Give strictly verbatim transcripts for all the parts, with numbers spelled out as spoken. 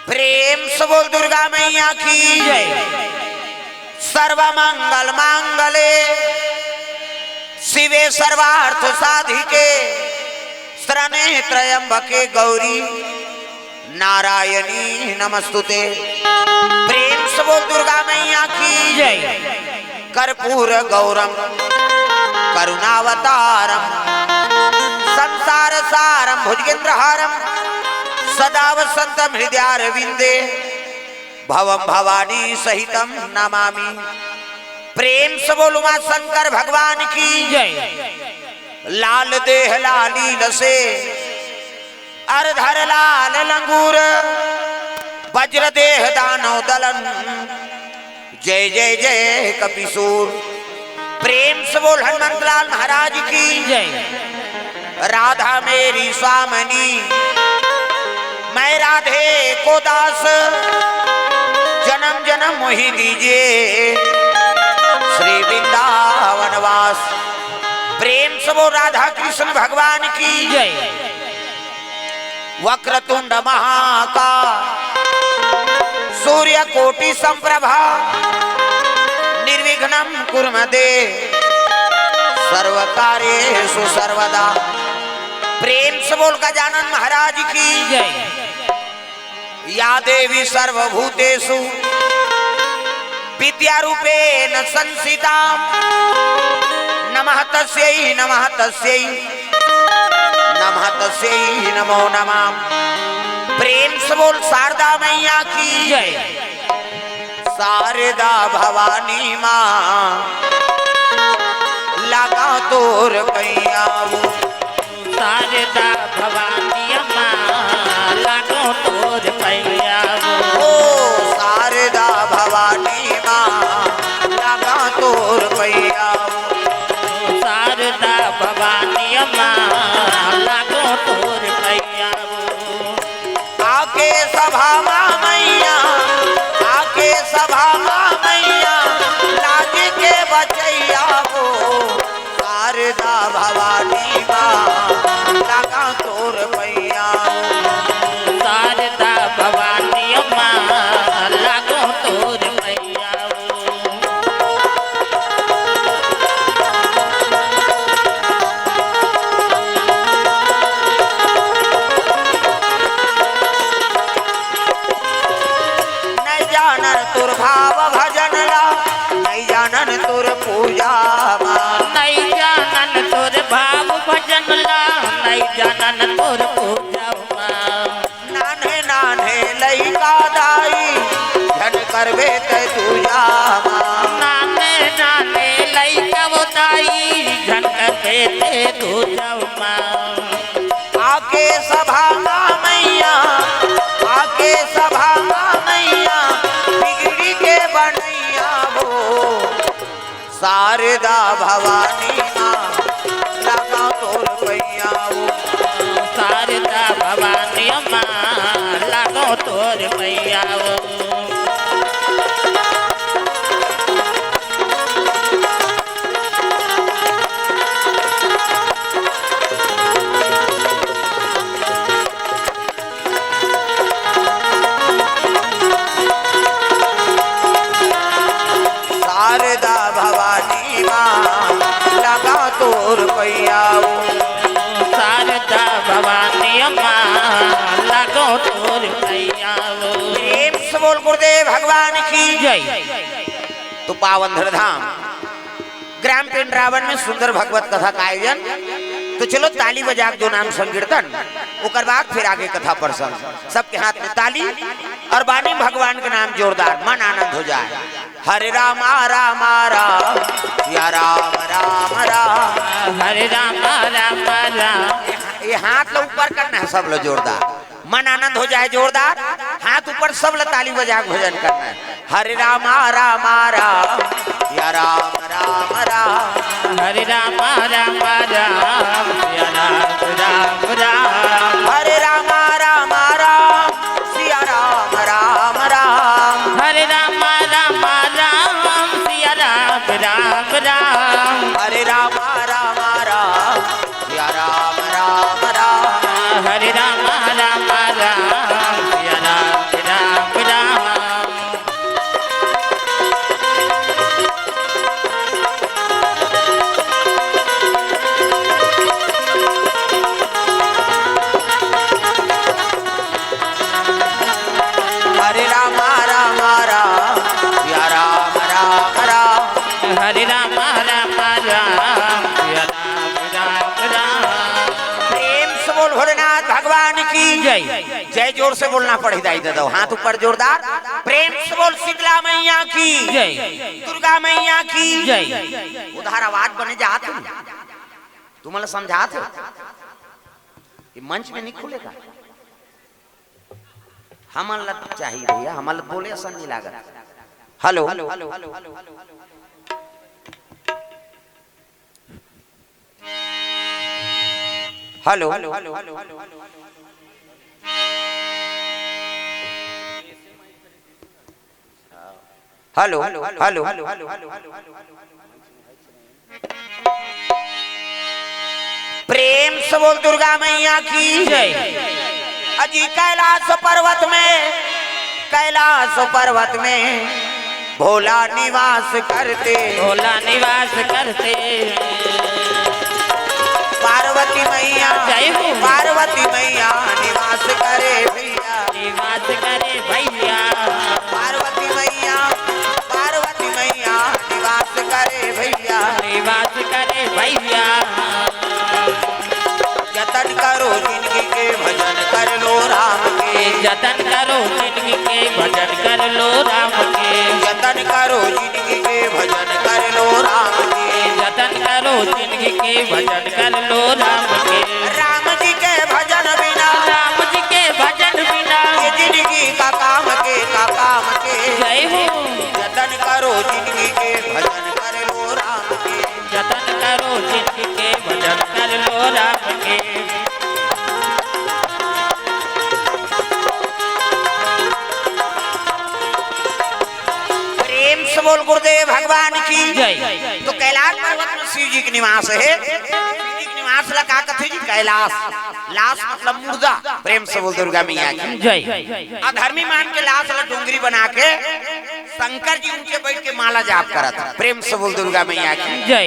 प्रेम से बोल दुर्गा मैया की जय। सर्वमंगल मांगले शिवे सर्वार्थ साधिके शरणे त्र्यंबके गौरी नारायणी नमस्तुते। प्रेम से बोल दुर्गा मैया की जय। कर्पूर गौरम करुणावतारम संसार सारम भुजगेंद्रहारम सदा वसंतम हृदयारविंदे भवम भवानी सहितम नमामि। प्रेम से बोल उमा शंकर भगवान की जय। लाल देह लाली लसे अर धर लाल लंगूर, वज्र देह दानव दलन, जय जय जय कपिसूर। प्रेम से बोल हनुमंतलाल महाराज की जय। राधा मेरी स्वामिनी, मैं राधे को दास, जन्म जन्म मोहि दीजिए श्री वृंदावन वास। प्रेम से बोल राधा कृष्ण भगवान की जय। वक्रतुंड महाका सूर्य कोटि संप्रभा, निर्विघ्नं कुरु मे देव सर्व कार्येषु सर्वदा। प्रेम से बोल गजानन महाराज की जय। या देवी सर्वभूतेषु विद्यारूपेण संस्थिता, नमः तस्यै नमः तस्यै नमः तस्यै नमो नमः। प्रेम से बोल शारदा मैया की जय। शारदा भवानी माँ लागा तोर पैया। शारदा भवानी माँ लागो तोर पैया। ओ शारदा भवानी माँ लागा तोर पैया। शारदा भवानी माँ लागो तोर पैया। आके सभा मा मैया, आके सभा मा मैया, लाज के बचैया हो। शारदा भवानी माँ लागा तोर पैया। शारदा भवानी माँ लागो तोर पैया। नहीं जानन तोर भाव भजन ला, नहीं जानन तोर पूजा मा। नहीं जानन तोर भाव भजन ला, नहीं जानन तोर पूजा मा। नान्हे नान्हे लइका दाई, झन करबे तै दूजा मा। नान्हे नान्हे लइका वो दाई, झन करबे तै दूजा मा। आके सभा मा मैया, आके सभा मा मैया, बिगड़ी के बनैया हो। शारदा भवानी माँ लागा तोर पैया हो। शारदा भवानी माँ लागो तोर पैया हो। शारदा भवानी माँ लागा तोर पैया हो। शारदा भवानी माँ लागो तोर पैया हो। प्रेम से बोल गुरुदेव भगवान की जय। तो पावन धरधाम ग्राम पेंडरावन में सुंदर भगवत कथा का आयोजन। तो चलो ताली बजा के दो नाम संकीर्तन, ओकर बाद फिर आगे कथा प्रसंग। सबके हाथ में ताली और बानी भगवान के नाम जोरदार, मन आनंद हो जाए। हरे रामा रामा राम, या राम राम राम। हरे रामा रामा राम। ये हाथ लो ऊपर करना है सब लो जोरदार। मन आनंद हो जाए जोरदार, हाथ ऊपर सब ला ताली बजा के भजन करना है। हरे रामा रामा राम, या राम राम राम। हरे रामा रामा राम, या राम राम राम। हरे रामा रामा राम, सिया राम राम राम। हरे रामा रामा राम, सिया राम राम राम। हरे रामा रामा राम, सिया राम राम राम। हरे राम राम राम, सिया राम राम बोलना पड़ही दाई ददा, हाथ ऊपर जोरदार, प्रेम से बोल शीतला मैया की जय। दुर्गा मैया की जय। उधार आवाज बने जात हे। तुमन ला समझात हे कि मंच में नहीं खुलेगा। हमन ला चाहिए भैया, हमन ला बोले असन नहीं लागत। Hello, hello. Hello, hello. प्रेम से बोल दुर्गा मैया की जय। अजी कैलाश पर्वत में, कैलाश पर्वत में भोला निवास करते। भोला निवास करते। पार्वती मैया, जय हो। पार्वती मैया निवास करे भैया। निवास करे भैया। पार्वती मैया, पार्वती मैया निवास करे भैया। निवास करे भैया। जतन करो जिनगी के भजन कर लो राम के। जतन करो जिनगी के भजन कर लो राम के। जतन करो जिनगी के भजन कर लो राम के। जतन करो जिनगी के भजन कर लो राम के। राम जी के भजन बिना, राम जी के भजन बिना। ये जिनगी का काम के, का काम के। जय हो। जतन करो जिनगी के भजन कर लो राम के। जतन करो जिनगी के भजन कर लो राम के। प्रेम से बोल गुरुदेव भगवान की जय। तो कैलाश पर्वत में शिव जी के निवास हे। शिव जी के निवास ला का कथे जी? कैलाश। लाश मतलब मुर्दा। प्रेम से बोल दुर्गा मैया की जय। अधर्मी मान के लाश ला डोंगरी बना के शंकर जी ऊंचे बैठ के माला जाप करत हे। प्रेम से बोल दुर्गा मैया की जय।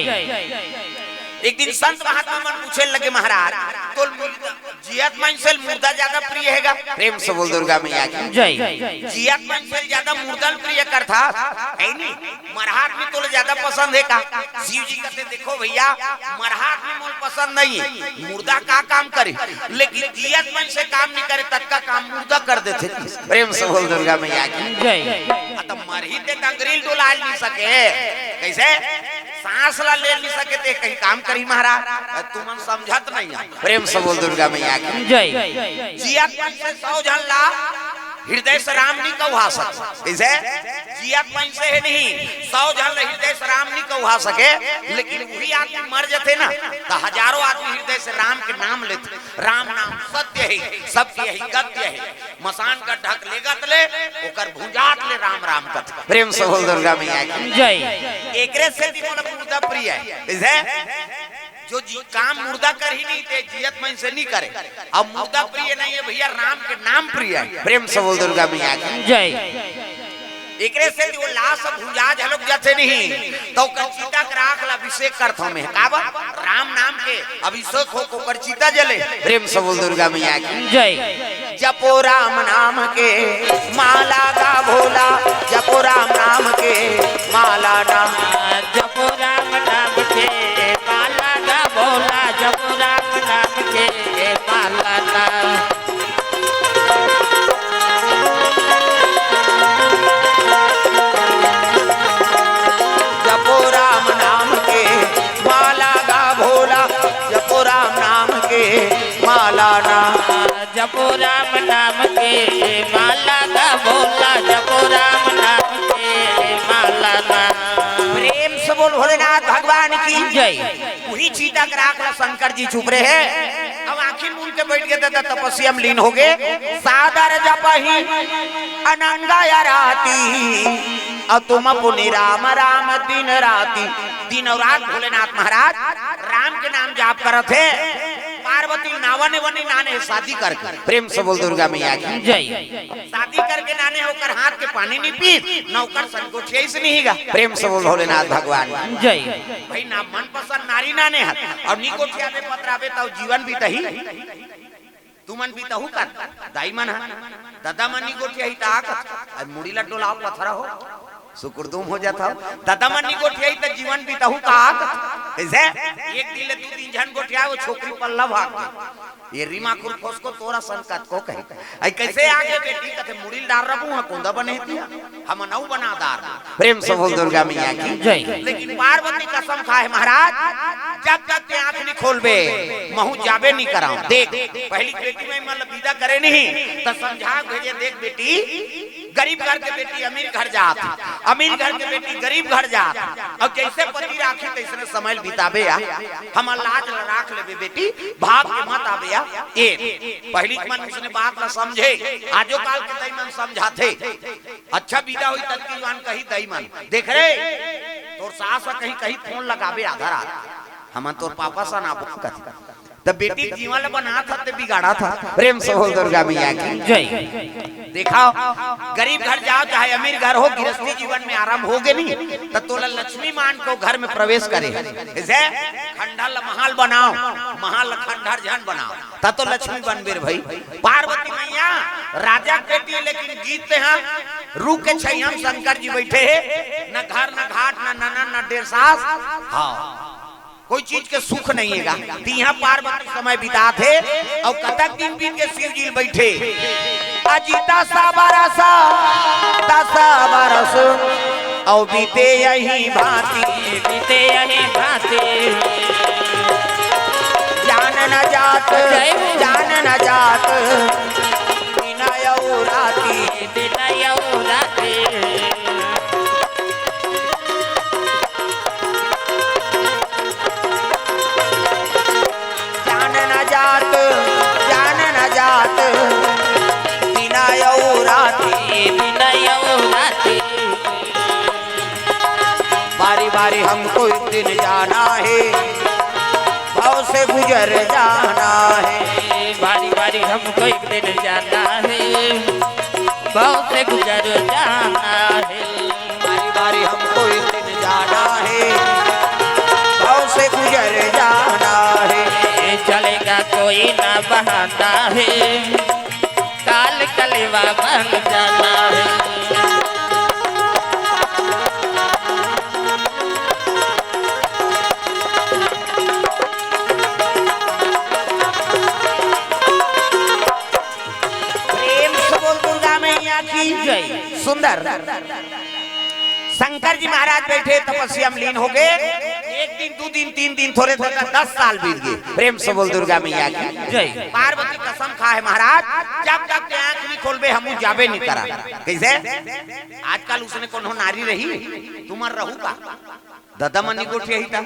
एक दिन संत महात्मा मन पूछे लगे, महाराज, तो जियत मन से मुर्दा ज्यादा प्रिय हे गा? प्रेम से बोल दुर्गा मैया की जय। जियत मन से ज्यादा मुर्दा ल प्रिय करथा, हे नी? मरहा आदमी तोला ज्यादा पसंद हे का? शिव जी कथे, देखो भैया, मरहा आदमी मोला पसंद नहीं हे, मुर्दा का काम करे, लेकिन जियत मन से काम नहीं करे, ततका काम मुर्दा कर देथे। प्रेम से बोल दुर्गा मैया की जय। आ, त मरही ते डंगरी ल डोला नहीं सके, कैसे? सांस ला ले नहीं सके ते कहीं काम करही महाराज? अ, तुमन समझत नहीं हे। प्रेम से बोल दुर्गा मैया की जय। जियत मन से सौ झन ला हृदय से राम नहीं कहा सके। कैसे? जियत मन से हे नहीं, सौ झन ला हृदय से राम नहीं कहा सके, लेकिन वही आदमी मर जथे ना, तो हजारों आदमी हृदय से राम के नाम लेथे। राम नाम सत्य हे, सबके यही गत्य हे। मसान गड्ढा के लेगत ले, ओकर भुंजात ले राम राम कथे। प्रेम से बोल दुर्गा मैया की जय। एकरे सेती मोला मुर्दा प्रिय हे। जैसे जो जी काम मुर्दा करही नहीं ते जियत मन से नहीं करे। अब मुर्दा प्रिय नहीं हे भैया, राम के नाम प्रिय हे। प्रेम से बोल दुर्गा मैया की जय। एकरे सेती वो लाश भुंजा झलक जाथे नहीं, तो ओकर चिता के राख ला अभिषेक करथों मैं। काबर? राम नाम के अभिषेक हो, ओकर चिता जले। प्रेम से बोल दुर्गा मैया की जय। जपो राम नाम के माला गा भोला, जपो राम नाम के माला ना। जपो राम नाम के माला गा भोला, जपो राम नाम के माला ना। जपो राम नाम के माला गा भोला, जपो राम नाम के माला ना। जपो राम नाम के माला गा भोला, जपो राम नाम के माला ना। प्रेम से बोल भोलेनाथ भगवान की जय। वही चिता के राख ला शंकर जी चुप रहे। अब आँखी मूंद के बैठ गे, दादा तपस्या में लीन हो गे। सादर जपहि अनंग अराती, अतुम पुनि राम राम दिन राती। दिन अउ रात भोलेनाथ महाराज राम के नाम जाप करत हे। पार्वती नावन वनी नाने शादी करके। प्रेम से बोल दुर्गा मैया की जय। शादी करके नाने ओकर हाथ के पानी नहीं पीस, न ओकर संग गोठियाइस नहीं गा। प्रेम से बोल भोलेनाथ भगवान की जय। भाई ना मनपसंद नारी नाने हस अउ नहीं गोठियाबे पतराबे त जीवन बीतही। तुमन बीतहू का दाई मन ह, ददा मन नहीं गोठियाही त आ कथे, अब मुड़ी ला डोलाव पथरा हो, सुकुरदुम हो जात हो। ददा मन नहीं गोठियाही त जीवन बीतहू का आ कथे। कैसे? एक दिन ले दू दिन झन गोठिया, वो छोकरी पल्ला भाग गई। ये रीमा खुरफोस को तोरा सन कतको कहे। आई कैसे आगे बेटी? कथे मुड़ी ल डार रबू, हाँ कोंदा बने दिया, हम नऊ बना दार। प्रेम से बोल दुर्गा मैया की जय। लेकिन पार्वती कसम खाए महाराज, जब तक ते आंख नहीं खोलबे, महू जाबे नहीं कराऊं। देख, पहली बेटी में मतलब विदा करे नहीं, तो समझा भेजे, देख बेटी, गरीब घर के बेटी अमीर घर जात, अमीर घर के बेटी गरीब घर जात, अउ जैसे पति राखी तैसने समय बिताबे या, हमर लाज ल राख लेबे बेटी, भाग के मत आबे या। ए, पहली के मन उसने बात ल समझे, आजो काल के दई मन समझाथे। अच्छा विदा होई तब की जुआन कही दई मन, देख रे, तोर सास ह कहीं कहीं फोन लगाबे आधा रात, हमन तोर पापा सन आबो कथी। त बेटी के जीवन ल बनात हस ते बिगाड़त हस। प्रेम से बोल दुर्गा मैया की जय। देखा, गरीब घर जाओ चाहे अमीर घर हो, गृहस्थी जीवन में आरंभ होगे नहीं, त तोला लक्ष्मी मान को घर में प्रवेश करे। जैसे खंडहर ल महाल बनाओ, महाल ल खंडहर झन बनाओ, त तो लक्ष्मी बनबे रे भाई। पार्वती मैया राजा के बेटी, लेकिन गीत ते हा रूख के छैया म शंकर जी बैठे हे, न घर न घाट, न ननद न डेर सास। हाँ, कोई चीज के सुख नहीं हे गा। तिहा पार्वती समय बिताथे, अउ कतक दिन बीत के शिव जी बैठे। अजी दस बरस, दस बरस, अउ बीते यही भांति। बीते यही भांति। जान न जात, जय हो। जान न जात, दिन अउ राती। दिन अउ राती। जान न जात, जान न जात, दिन अउ राती। दिन अउ राती। बारी बारी हमको एक दिन जाना है, भव से गुजर जाना है। बारी बारी हमको एक दिन जाना है, भव से गुजर जाना है। बारी बारी हमको एक दिन जाना है, भव से गुजर जाना है। चलेगा कोई ना बहाना है, काल कलेवा बन जाना है। प्रेम से बोल दुर्गा मैया की जय। सुंदर। शंकर जी महाराज बैठे तपस्या में लीन हो गए। एक दिन, दो दिन, तीन दिन, थोड़े थोड़े दस साल बीत गए। प्रेम से बोल दुर्गा मैया की जय। पार्वती कसम खाए महाराज, जब तक ते आंख नहीं खोलबे हमू जाबे नहीं करा। कैसे? आजकल उसने कोनो नारी रही, तुमन रहू का? ददा मन नहीं गोठियाही ता।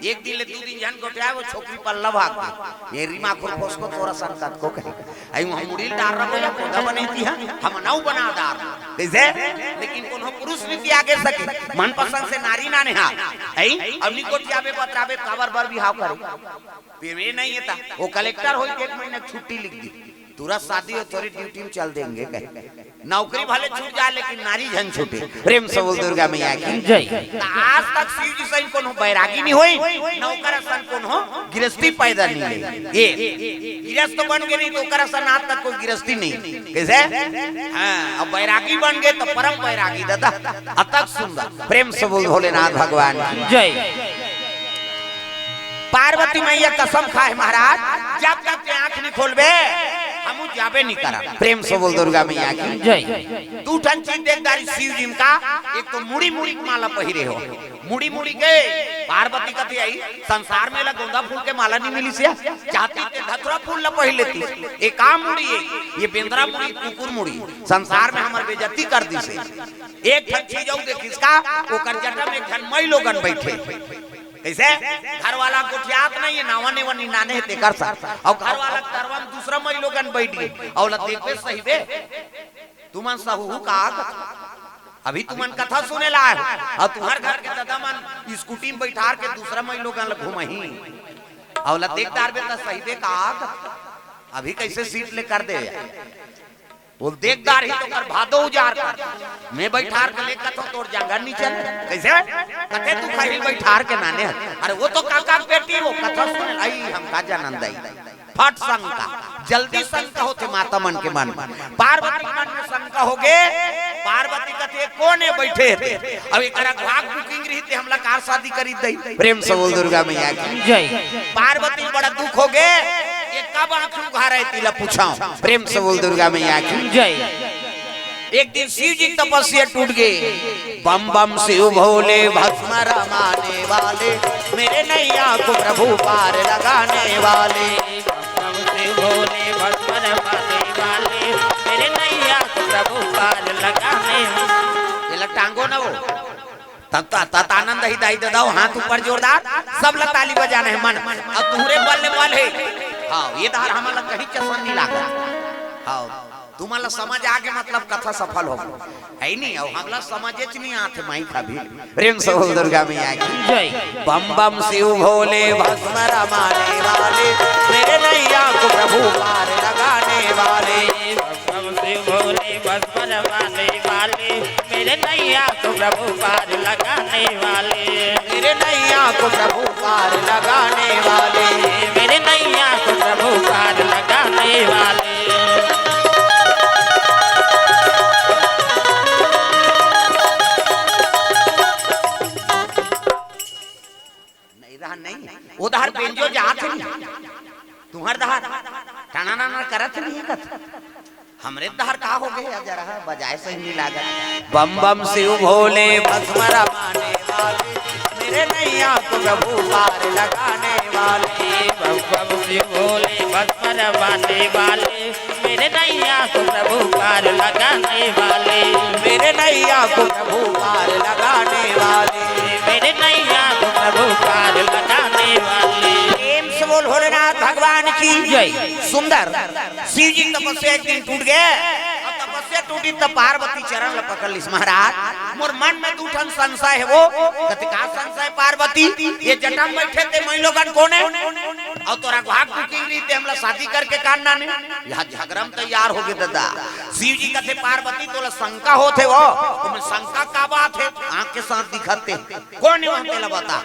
एक दिन ले दू दिन झन गोठियाए, वो छोकरी पल्ला भाग गई। ये रीमा खुरफोस को तोरा सन कतको कहे। आई वहाँ मुड़ी ल डार रबो या कोंदा बने दिया, हम नऊ बना दार। कैसे? लेकिन कोनो पुरुष नहीं त्यागे सके। मनपसंद से नारी ना नेहा। आई? अब नहीं गोठियाबे बतराबे काबर बर बिहाव करे। पेमे नहीं हे ता। वो कलेक्टर होई, एक महीना छुट्टी लिख दी। तुरंत शादी हो, तोरी ड्यूटी में चल देंगे कहे। नौकरी भले छूट जाए, लेकिन नारी झन छूटे। प्रेम से बोल दुर्गा मैया की जय। त आज तक शिव जी सही कोनो बैरागी नहीं होई, न ओकर असन कोनो गिरस्ती पैदा नहीं होई। ये गिरस्त बन गए नहीं तो ओकर असन आज तक कोई गिरस्ती नहीं। कैसे? हाँ, अब बैरागी बन गए तो परम बैरागी दादा। अतक सुंदर। प्रेम से बोल भोलेनाथ भगवान की जय। पार्वती मैया कसम खाए महाराज, जब तक ते आंख नहीं खोलबे, हमू जाबे नहीं करा। प्रेम से बोल दुर्गा मैया की जय। दू ठन चीज देख डारी शिव जी का, एक तो मुड़ी मुड़ी के माला पहिरे हो, मुड़ी मुड़ी के पार्वती कथे आई, संसार में ला गोंदा फूल के माला नहीं मिली से, चाहती ते धतुरा फूल ला पहिर लेती। एक आ मुड़ी है, ये बेंदरा मुड़ी, कुकुर मुड़ी, संसार में हमर बेइज्जती कर दी से। एक ठन चीज अउ देखिस का, ओकर जटा में एक ठन मई लोगन बैठे। कैसे? घर वाला गोठियात नहीं है, नावा नेवा निनाने है तेकर साथ। अउ घर वाला तरवा में दूसरा मई लोगन बैठ गए। अउ ला देखबे सही बे। तुमन सहू का? अभी तुमन कथा सुने ला आए हो। अउ तुम्हर घर के दादा मन स्कूटी में बैठार के दूसरा मई लोगन ला घुमही। अउ ला देख डारबे त सही बे का? अभी कैसे सीट ले कर दे? बोल, देख डारही तो कर भादो उजार कर। मैं बैठार के लेकर तो तोर जांगर नीचे। कैसे? कथे तू खहिल बैठार के नाने हस। अरे वो तो काका के बेटी हो, कथा सुन। आई हम का जानन दई। फट संग का। जल्दी शंका होथे माता मन के मन में। पार्वती मन में शंका होगे। पार्वती कथे, "कोन ए बइठे हे ते? अब एकरा भाग बुकिंग रहिते हमला कार शादी करी दई।" प्रेम से बोल दुर्गा मैया की। जय। पार्वती बड़ा दुख होगे। ये कब आंख उघारे हे तिला पूछाओ। प्रेम से बोल दुर्गा मैया की। जय। एक दिन शिव जी तपस्या टूट गे। बम बम शिव भोले भस्म रमाने वाले, मेरे नैया को प्रभु पार लगाने वाले। बम बम शिव भोले भस्म रमाने वाले, मेरे नैया को प्रभु पार लगाने वाले। एला टांगो ना वो। तब त-, तत आनंद ही दाई दे दो, हाथ ऊपर जोरदार, सब ला ताली बजाना हे मन। अउ तुहरे बल ले बल हे। हाँ, ये दार हमन ला कहीं चसन नहीं लागा। हाँ। तुमन ला समझ आगे, मतलब कथा सफल हो। हे नहीं, अउ हमला समझेच नहीं आथे माई का भी। प्रेम से बोल दुर्गा मैया की। जय। बम बम शिव भोले भस्म रमाने वाले, मेरे नैया को प्रभु पार लगाने वाले। बम बम शिव भोले भस्म रमाने वाले, मेरे नैया को प्रभु पार लगाने वाले। मेरे नैया को प्रभु पार लगाने वाले। मेरे नैया को प्रभु पार लगाने वाले। नहीं रहा, नहीं। उधर बेंजो जात नहीं। तुम्हर दहर टनाना करत नहीं कत। हमरे दहर का हो गए, जरा बजाए सही नहीं लागत। बम बम शिव भोले भस्म रमाने वाले, मेरे नैया को प्रभु पार लगाने वाले। बम बम शिव भोले भस्म रमाने वाले, मेरे नैया को प्रभु पार लगाने वाले। मेरे नैया को प्रभु पार लगाने वाले। मेरे नैया को प्रभु पार लगाने वाले। प्रेम से बोल भोलेनाथ भगवान की जय। सुंदर। शिव जी तपस्या एक दिन टूट गए, अउ तपस्या टूटी त पार्वती चरण ल पकड़ लिस, "महाराज, मोर मन में दू ठन संशय हे वो।" कथे, "का संशय पार्वती?" "ये जटा में बइठे ते मई लोगन कोन हे? अउ तोरा भाग बुकिंग रहिते हमला शादी करके कान नाने।" यहाँ झगड़ा में तैयार हो गए दादा। शिव जी कथे, "पार्वती तोला शंका होत हे वो?" "ओमे शंका का बात हे? आंख के साथ दिखत हे, कोन हे वहां तेला बता।"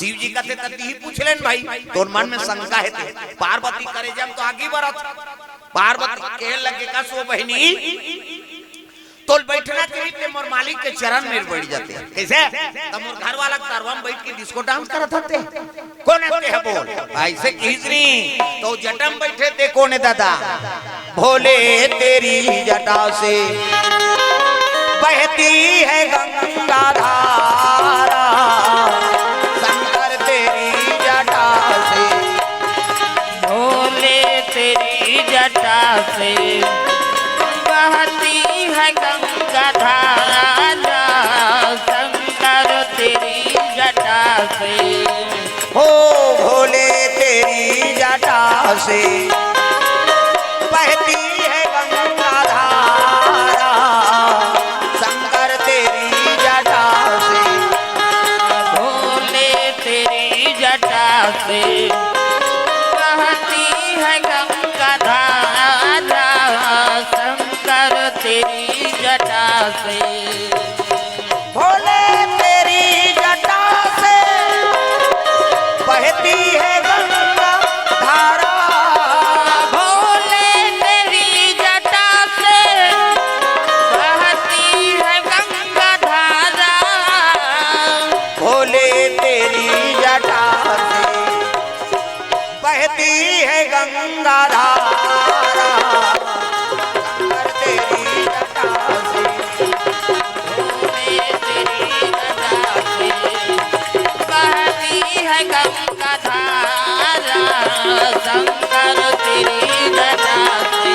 शिव जी कथे, "त तिही पूछ लेन भाई, तोर मन में शंका हे ते।" पार्वती करेजा म तो आगी बरत। पार्वती कहे लगे, "कस वो बहिनी, तोल बैठना चाहिए ते मोर मालिक के चरण में बैठ जाते।" कैसे? त मोर घर वाला तरवा में बैठ के डिस्को डांस करत हते। कोन हे ते ह बोल? ऐसे कहिस री, त जटा में बैठे ते कोन हे दादा? भोले तेरी जटा से बहती है गंगा धारा, शंकर तेरी जटा से। भोले तेरी जटा से बहती है गंगा धारा, शंकर तेरी जटा से। हो भोले तेरी जटा से बहती है गंगा धारा, शंकर तेरी जटा से। भोले तेरी जटा से बहती है गंगा धारा, शंकर तेरी जटा से। भोले तेरी जटा से बहती है गंगा धारा। भोले तेरी जटा से बहती है गंगा धारा। भोले तेरी जटा से बहती है गंगा धारा, शंकर तेरी जटा से। भोले तेरी जटा से बहती है गंगा धारा, शंकर तेरी जटा से।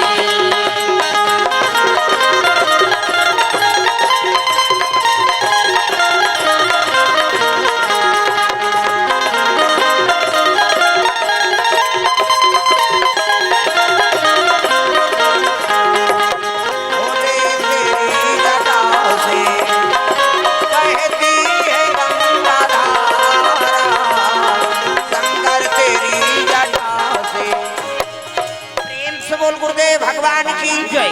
भोले तेरी जटा से बहती है गंगा धारा, शंकर तेरी जटा से। प्रेम से बोल गुरुदेव भगवान की जय।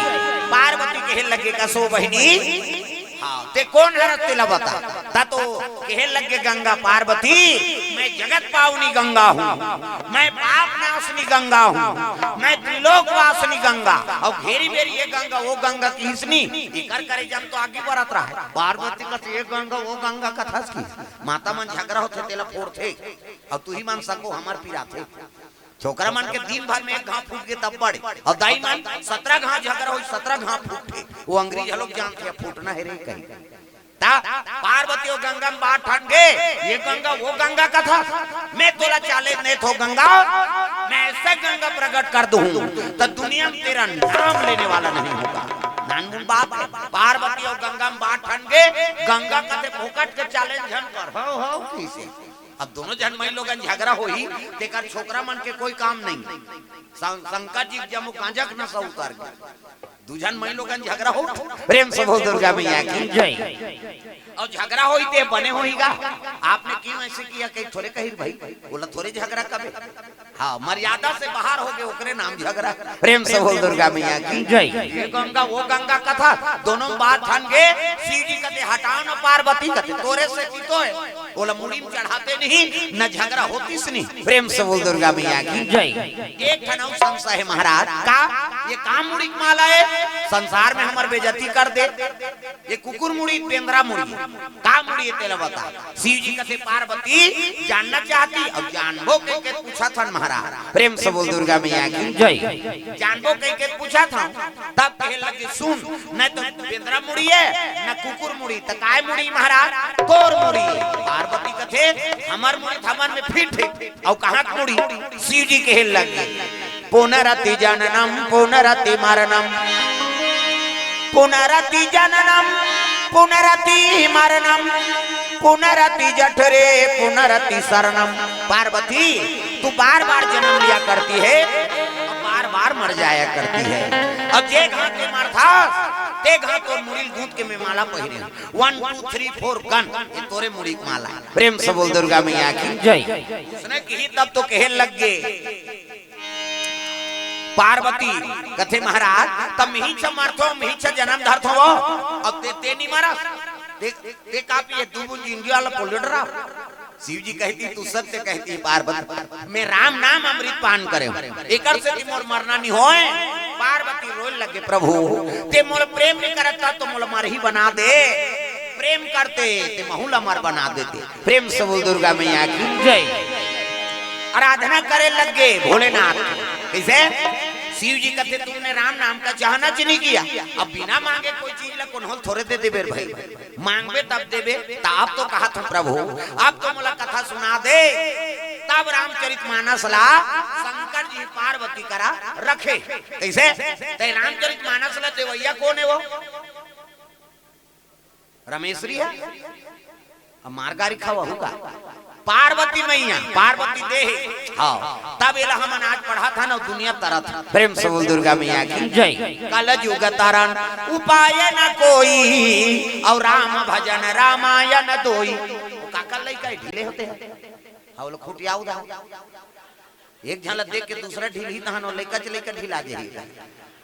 पार्वती कहे लगे, "कस वो बहिनी, हाँ, ते कोन हरस तेला बता।" त तो कहे लगे गंगा, "पार्वती, मैं जगत पावनी गंगा हूँ, मैं पाप नाशनी गंगा हूँ, मैं त्रिलोक वासनी गंगा। अउ घेरी बेरी ये गंगा, वो गंगा किहिस नी, एकर करेजा म तो आगी बरत रहा है। पार्वती कथे ये गंगा, वो गंगा कथस कि माता मन झगरा होथे, तेला फोरथे, अउ तुही मन सको हमर पिराथे। छोकरा मन के दिन भर में एक घांव फूट गे तब बड़े, अउ दाई मन सतरा घांव झगरा होही, सतरा घांव फूटथे। वो अंग्रेज ह लोग जानथे, फूटना हे रे कही। त पार्वती ओ गंगा म बात ठन गे, ये गंगा वो गंगा कथस, मैं तोला challenge देथों गंगा, मैं ऐसे गंगा प्रकट कर दूं त दुनिया में तेरा नाम लेने वाला नहीं होगा। नानमुन बात हे, पार्वती ओ गंगा म बात ठन गे, गंगा कथे फोकट के challenge झन कर, हो हो किसे। अब दोनों झन मई लोगन झगरा होही, तेकर छोकरा मन के कोई काम नहीं। शं-, शंकर जी के जम्मो गांजा के नशा उतर गे। दू झन मई लोगन झगरा हो, प्रेम से बोल दुर्गा मैया की। जय। अउ झगरा होही ते बने होही गा। आपने क्यों ऐसे किया, कहीं थोरे कही भाई, बोला थोरे झगरा कबे। हाँ, मर्यादा से बाहर हो गे, ओकरे नाम झगरा। प्रेम से बोल दुर्गा मैया की। जय। ये गंगा वो गंगा कथा, दोनों बात ठन गे। शिव जी कथे हटाओ न, पार्वती कथे तोरे से जीतो है। बोला मुड़ी में चढ़ाते नहीं, न झगरा होतिस नहीं। प्रेम से बोल दुर्गा मैया की। जय। एक ठन अउ संशय हे महाराज, का ये का मुड़ी के माला हे? संसार में हमर बेइज्जती कर दे। ये कुकुर मुड़ी, पेंदरा मुड़ी, का मुड़ी हे तेला बता। शिव जी कथे पार्वती जानना चाहती, अउ जानबो कहिके पूछत हन महाराज। प्रेम से बोल दुर्गा मैया की। जय। जानबो कहिके पूछत हन, तब कहे लगे सुन, न तो पेंदरा मुड़ी हे, न कुकुर मुड़ी, त काय मुड़ी महाराज? तोर मुड़ी। पार्वती कथे हमर मुड़ी त हमर में फिट हे। अउ कहाँ के मुड़ी? शिव जी कहे लगे, पुनरपि जननम पुनरपि मरणम, पुनरपि जननम पुनरपि मरणम, पुनरपि जठरे पुनरपि शरणम। पार्वती, तू बार बार जन्म लिया करती है, बार बार मर जाया करती है। अब जे घांव ते मरथस, ते घांव तोर मुड़ी ल गूंथ के मैं माला पहिरे हूँ। One, two, three, four, gun, ये तोरे मुड़ी के माला। प्रेम से बोल दुर्गा मैया की। जय। उसने कही तब तो कहे लग गे, पार्वती कथे महाराज, तब मिही छ मरथो, मिही छ जन्म धरथो वो, अब ते, ते नहीं मरस, ते, ते का पिए, दू बूंद जिंदगी वाला पोल्योट रहा। शिव जी कहती, तू सत्य कहती पार्वती, मैं राम नाम अमृत पान करे हूँ, एकर से कि मोर मरना नहीं होए। पार्वती रोए लगे, प्रभु, ते मोला प्रेम नहीं करता तो मोला मरही बना दे, प्रेम करते ते महू ला अमर बना देते। प्रेम से बोल दुर्गा मैया की। जय। आराधना करे लग गे भोलेनाथ। कैसे? शिव जी कहते, तुमने राम नाम का चाहना च नहीं किया। अब बिना मांगे कोई चीज ला कोनो ल थोरे दे देबे भाई, मांगबे तब देबे। त अब तो कहा था प्रभु, अब तो मोला कथा सुना दे। तब रामचरित मानस ला शंकर जी पार्वती करा रखे। कैसे? ते रामचरित मानस ला देवैया कौन हे वो? रमेश्वरी हे? अब मार गारी खावा हूँ का? पार्वती मैया, पार्वती दे हे। हाँ, तब एला हमन आज पढ़त हन अउ दुनिया तरत हे। प्रेम से बोल दुर्गा मैया की। जय। कलजुग तरन उपाय न कोई, अउ राम भजन रामायण दोई। वो काकर लइका हे, ढीले होते हैं। हाँ, वो लोग खुटियाऊ दा। एक झन ला देख के दूसरा ढीलही तहन वो लइका च लइका ढीला जाही।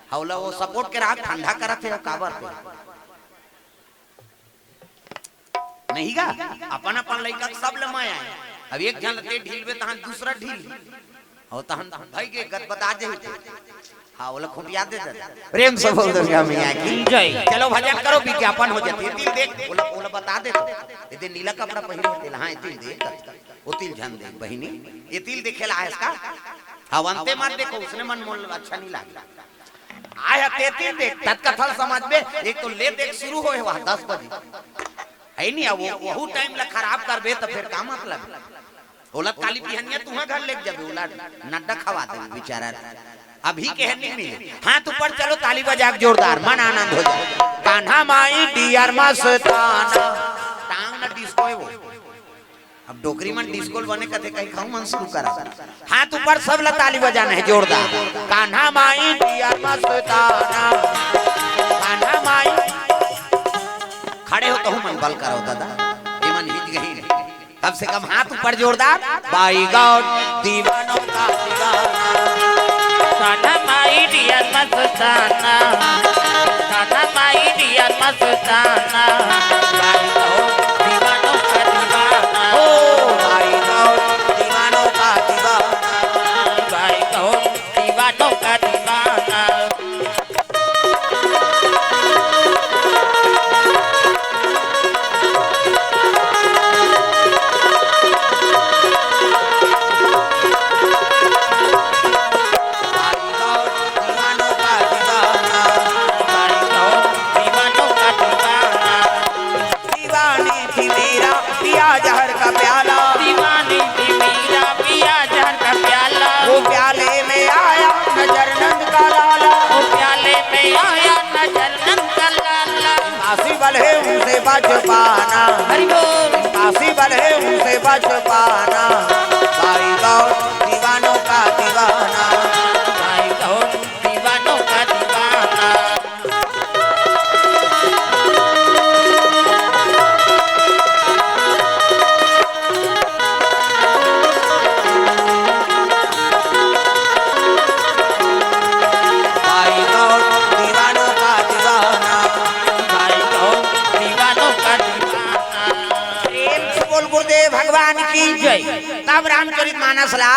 हाँ, वो ला वो support के राख ठंडा करत हे, काबर पे। नहीं गा, अपन अपन लइका के सब ले मया हे। अब एक झन ल ते ढीलबे तहन दूसरा ढील, अउ तहन भाई के गदबदा जाही। हाँ, ओला खुटिया दे दे। प्रेम से बोल दुर्गा मैया की। जय। चलो भजन करो, विज्ञापन हो जाती है। तिल देख, ओला, ओला बता दे तो। ये दे नीला कपड़ा पहिरे हे तेला, हाँ, ये तिल देख। वो तिल झन देख बहिनी, ये तिल देखे ला आयस का? हाँ, अंते मत देखो, उसने मन मोल अच्छा नहीं लागे। आय हते तिल देख, ततका थल समझबे, एक तो ले देख शुरू होए हुआ दस बजे। है नहीं, अब वो, वहू time ला खराब करबे त फिर का मतलब? ओला काली बिहनिया तुहा घर लेके जाबे, ओला नड्डा खवा दे बेचारा। अभी के है नहीं मिले। हाथ ऊपर चलो, ताली बजा के जोरदार, मन आनंद हो जाए। कान्हा माई डियर मस्ताना। टांग ना डिस्को है वो। अब डोकरी मन डिस्को ल बने कथे कहीं खाऊ मन शुरू करा। हाथ ऊपर, सब ला ताली बजाना है जोरदार। कान्हा माई डियर मस्ताना, कान्हा माई। खड़े हो तो मन बल करो दादा, ये मन हित गही नहीं। कम से कम हाथ ऊपर जोरदार। By God दीवानों का दीवाना। कान्हा माई डियर मस्ताना, कान्हा माई डियर मस्ताना। By God दीवानों का दीवाना। ओ, by God इम्पॉसिबल है उनसे बच पाना। हरि बोल। इम्पॉसिबल है उनसे बच पाना। भाई गौर दीवानों का दीवाना। भाई गौर दीवानों का दीवाना। भाई गौर दीवानों का दीवाना। भाई गौर दीवानों का दीवाना। प्रेम से बोल गुरुदेव भगवान की जय। तब रामचरित मानस ला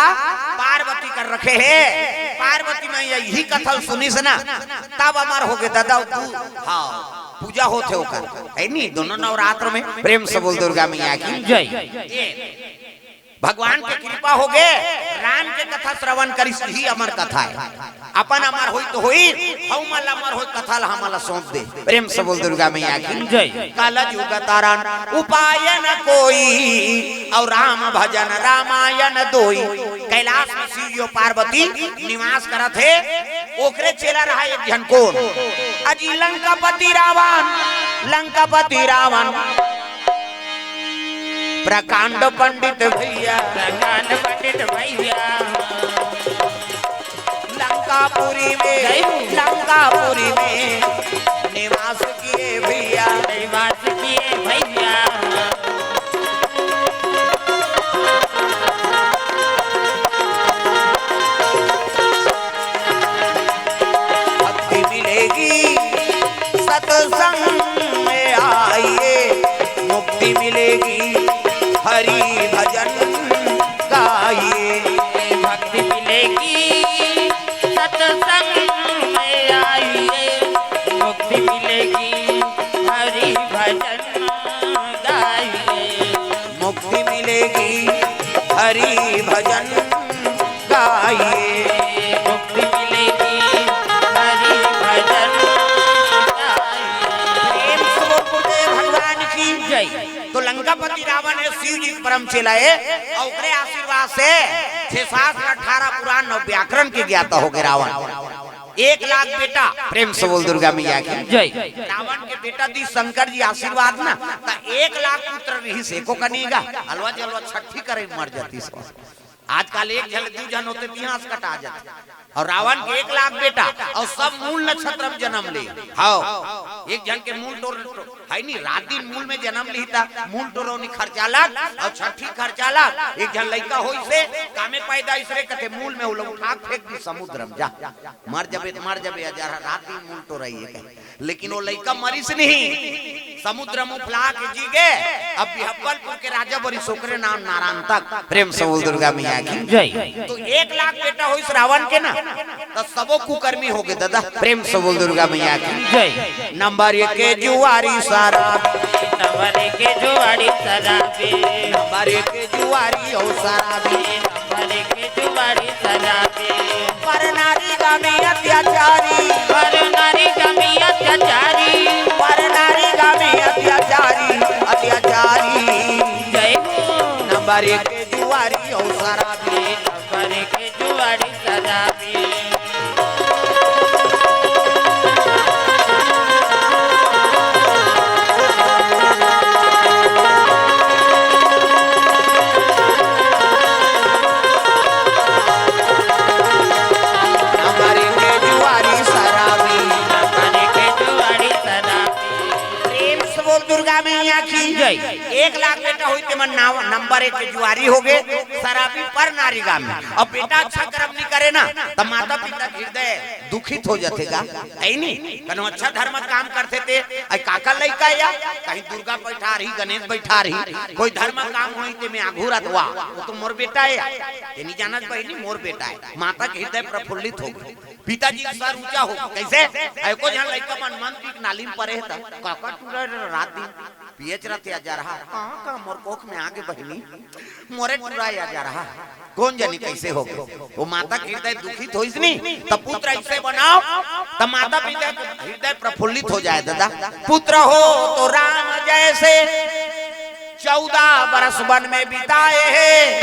पार्वती कर रखे हे। पार्वती मैया यही कथा सुनिस ना, तब अमर होगे दादा तू। हाँ, पूजा होथे ओकर, है नी, दोनों नवरात्र में। प्रेम से बोल दुर्गा मैया की जय। ये भगवान के कृपा होगे, राम के कथा श्रवण करिस, ही अमर कथा हे। अपन अमर होई तो होई, हऊ मन ला अमर होई कथा ला हमन ला सौंप दे। प्रेम से बोल दुर्गा मैया की जय। कल जुग तरन उपाय न कोई, अउ राम भजन रामायण दोई। कैलाश में शिव जी अउ पार्वती निवास करत हे। ओकरे चेला रहा एक झन कोन, अजी लंकापति रावण, लंकापति रावण। प्रकांड पंडित भैया, प्रकांड पंडित भैया। लंकापुरी में, जय हो। लंकापुरी में निवास किए भैया। निवास किए भैया। भक्ति मिलेगी सत्संग में आइए, मुक्ति मिलेगी हरि भजन गाइए। भक्ति मिलेगी सत्संग में आइए, मुक्ति मिलेगी हरि भजन गाइए। मुक्ति मिलेगी हरि भजन गाइए। मुक्ति मिलेगी हरि भजन गाइए। प्रेम से बोल गुरुदेव भगवान की जय। तो लंकापति रावण हे शिव जी के परम चेला हे, अउ ओकरे आशीर्वाद से छह शास्त्र, अठारह पुराण, नौ व्याकरण के ज्ञाता होगे रावण। एक लाख बेटा, प्रेम से बोल दुर्गा मैया की जय। रावण के बेटा दी शंकर जी आशीर्वाद ना, त एक लाख पुत्र रहिस, एको कनी गा, अलवा जलवा छट्ठी करे मर जातिस। आजकल एक झन दू झन होते, बिहास कटा जाते। अउ रावण के एक लाख बेटा, अउ सब मूल नक्षत्र में जन्म ले। हाँ, एक झन के मूल टोर, टोर है नी, रात दिन मूल में जन्म लिहिता, मूल टोरौनी खर्चा लग, अउ छट्ठी खर्चा लग, एक झन लइका होइस हे, कामे पैदा होइस रे, कथे मूल में वो लोग उठा के फेंक दी समुद्र में, जा, मर जबे त मर जबे, अजरहा रात दिन मूल टोरइए कहे। लेकिन वो लइका मरिस नहीं, समुद्र में उफला के जी गे। अब बिहब्बलपुर के राजा बरिस, ओकरे नाम नारायण तक। प्रेम से बोल दुर्गा मैया की जय। तो एक लाख बेटा होइस रावण के ना, त सबो कुकर्मी होगे दादा। प्रेम से बोल दुर्गा मैया की जय। नंबर एक के जुआरी शराबी। नंबर एक के जुआरी शराबी। नंबर एक के जुआरी अउ शराबी। नंबर एक के जुआरी शराबी। पर नारी गामी अत्याचारी। पर नारी गामी अत्याचारी। पर नारी गामी अत्याचारी, अत्याचारी। जय हो। नंबर एक के जुआरी अउ शराबी। नंबर एक के जुआरी शराबी। नंबर एक के जुआरी शराबी। नंबर एक के जुआरी शराबी। प्रेम से बोल दुर्गा मैया की जय। एक लाख बेटा होई ते मन नाव, नंबर एक के जुआरी होगे, शराबी पर नारी गामी। अब बेटा अच्छा कर्म नहीं करे ना, त माता पिता के हृदय दुखित हो जाथे गा। ऐ नी, कनो अच्छा धर्म काम करथे ते, ऐ काकर लइका या, कहीं दुर्गा बैठा रही, गणेश बैठा रही, कोई धर्म काम होई ते में आघू रथवा, वो तो मोर बेटा हे। ते नहीं जानत बहिनी, मोर बेटा हे। माता के हृदय प्रफुल्लित हो गे। पिताजी के सर ऊंचा हो गे। कैसे? एको झन लइका मन मन की नाली में परे हे त, काकर टूरा रात दिन पियच रथे अजरहा। हाँ, का मोर कोख में आगे बहिनी, मोरे टूरा अजरहा। कोन जनी कैसे हो गे? वो माता के हृदय दुखित होइस नी, त पुत्र ऐसे बनाओ, त माता पिता के हृदय प्रफुल्लित हो जाए दादा। पुत्र हो तो राम जैसे, चौदह बरस वन में बिताए हे,